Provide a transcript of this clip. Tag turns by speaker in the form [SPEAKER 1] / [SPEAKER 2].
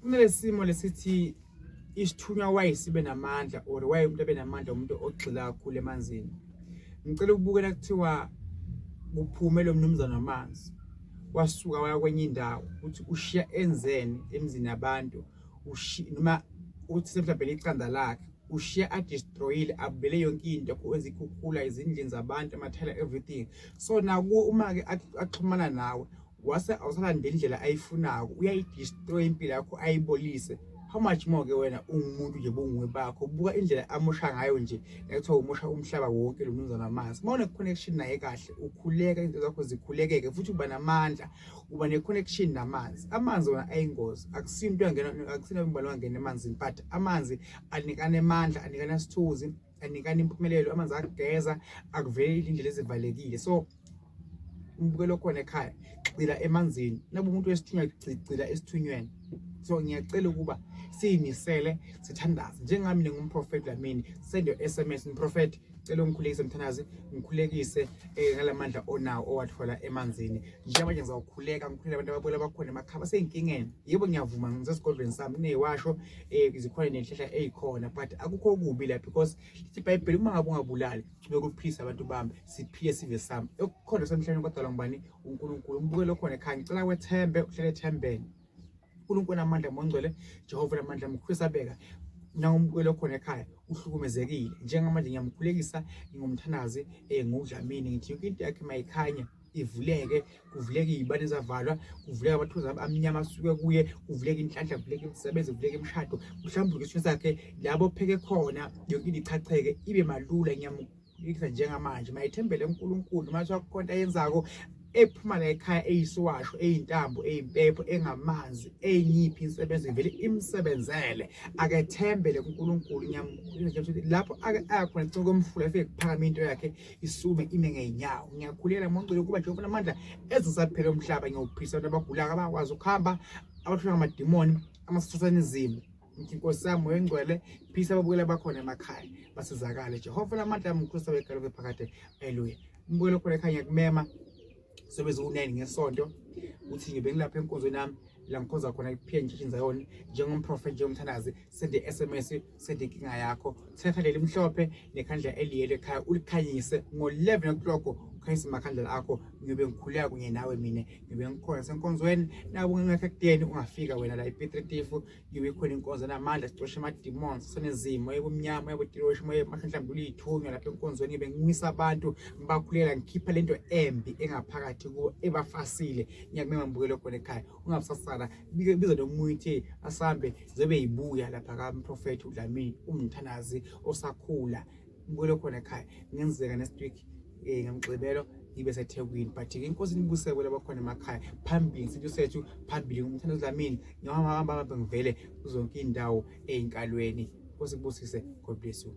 [SPEAKER 1] Kunalesimo lesithi isithunywa why sibe namandla or why umuntu abe namandla, umuntu ogxila kakhulu emanzini. Ngicela ukubukela kuthiwa kuphume lo mnumzane wamanzi, wasuka waya kwenye indawo, ukuthi ushiya enzeni emzini yabantu, noma uthi mhlawumbe iqanda lakhe ushiya adestroyile, abele yonke into, wenza ikhukhula izindlini zabantu, amathayela, everything. So nakuwe uma-ke axhumana nawe, wase awusalandeli indlela ayifunako, uyayidestroy impilo yakho, ayibolise. How much more ke wena ungumuntu nje, bunguwe bakho, buka indlela amosha ngayo nje, ekuthiwa umosha umhlaba wonke lo mnumzane wamanzi. Uma une-connection naye kahle, ukhuleka, izinto zakho zikhulekeke, futhi uba namandla, uba ne-connection namanzi. Amanzi wona ayingozi, akusiyo into yangena, akusina umbalo wangena emanzini, but amanzi anikana amandla, anikana isithuzi, anikana impumelelo. Amanzi akugeza, akuveli indlela ezivalekile. So umbukelo khona ekhaya, gxila emanzini. Nabe umuntu wesithunywa, gxila esithunyweni. So ngiyacela ukuba siyimisele, sithandaze. Njengami ningumprofeti Dlamini, send your SMS: "Mprofeti, cela ungikhulekise, mthandazi, ngikhulekise ngalamandla onawo owathola emanzini." Njengamanje ngizawukhuleka, ngikhuleka abantu ababuyela bakhona emakhaya baseyinkingeni. Yebo, ngiyavuma, ngisesigodlweni sami kuneyiwasho, zikhona nezihlahla ezikhona, but akukho okubi la, because lithi iBhayibheli, uma ngabe ungabulali, chubeka uphilise abantu bami, siphile sive sami okukhona semhlabeni kwadalwa ngubani? UNkulunkulu. Umbukelo khona ekhaya, ngicela wethembe, uhlele ethembeni. uNkulunkulu namandla, mongcwele Jehova namandla mkhulu sabeka. Nangombukelo khona ekhaya uhlukumezekile, njengamanje ngiyamkhulekisa ngingumthandazi, nguDlamini, ngithi yonke into yakhe mayikhanye, ivuleke, kuvuleke iy'bane ezavalwa, kuvuleke amathunzi amnyama asuke kuye, kuvuleke inhlanhla, kuvuleke imisebenzi, kuvuleke imishado, kuhlambuluke isithunywa sakhe labo pheke khona, yonke into ichacheke, ibe malula. Ngiyamkhulekisa njengamanje, mayithembele uNkulunkulu. Manje akukho into ayenzako ephuma la ekhaya eyisiwasho, eyintambo, eyimpepho, engamanzi, eyinyiphi insebenzo ivele imsebenzele. Akethembele kuNkulunkulu. Ngiyamkhulekisa ukuthi lapho ake ayakhona eceleni komfula, efike kuphakama into yakhe, isume ime ngey'nyawo. Ngiyakhulela mongcwele ukuba Jehova namandla ezisaphela umhlaba, ngiyawuphilisa abantu abagulayo, abakwazi ukuhamba, abathula ngamadimoni, amasathanism. Ngithi Nkosi yami, Moya Engcwele, philisa ababukela bakhona emakhaya, basizakale. Jehova namandla amkhulu sabekalo phakade, haleluya. Umbukelo khona ekhaya, ngiyakumema, sobe ziwu-9 ngesonto, ukuthi ngibe ngilapha enkonzweni yami la ngikhonza khona i-PN Church in Zion, njengomprofeti, njengomthandazi. Send i-SMS, send inkinga yakho, thatha leli mhlophe nekhandlela eliyelo ekhaya, ulikhanyise ngo-11 o'clock, ukhanyise amakhandlela akho. Ngiyobe ngikhuleka kunye nawe, mina ngiyobe ngikhona senkonzweni. Nawe ungekho ekudeni, ungafika wena la ePiet Retief, ngiyobe khona inkonzo namandla, sicoshe ama-demons, senezimo ebumnyama, ebotiroshi, moya mhlawumbe uliyithunywa. Lapha enkonzweni ngibe ngiwisa abantu, ngibakhulela, ngikhipha lento embi engaphakathi kubo ebafasile. Ngiyakumema mbukelo khona ekhaya, ungabusasala, biza nomunye uthi asambe, zobe yibuya lapha kamprofethi uDlamini, umthandazi osakhula. Mbukelo khona ekhaya, ngenzeka next week, ngemgqibelo ngibe seThekwini, but ke inkosi nibuseke labakhona emakhaya. Phambili isintu sethu, phambili ngumthandazo Dlamini. Ngihamba hamba ngivele kuzonke indawo eyinkalweni. Inkosi kubusise. God bless you.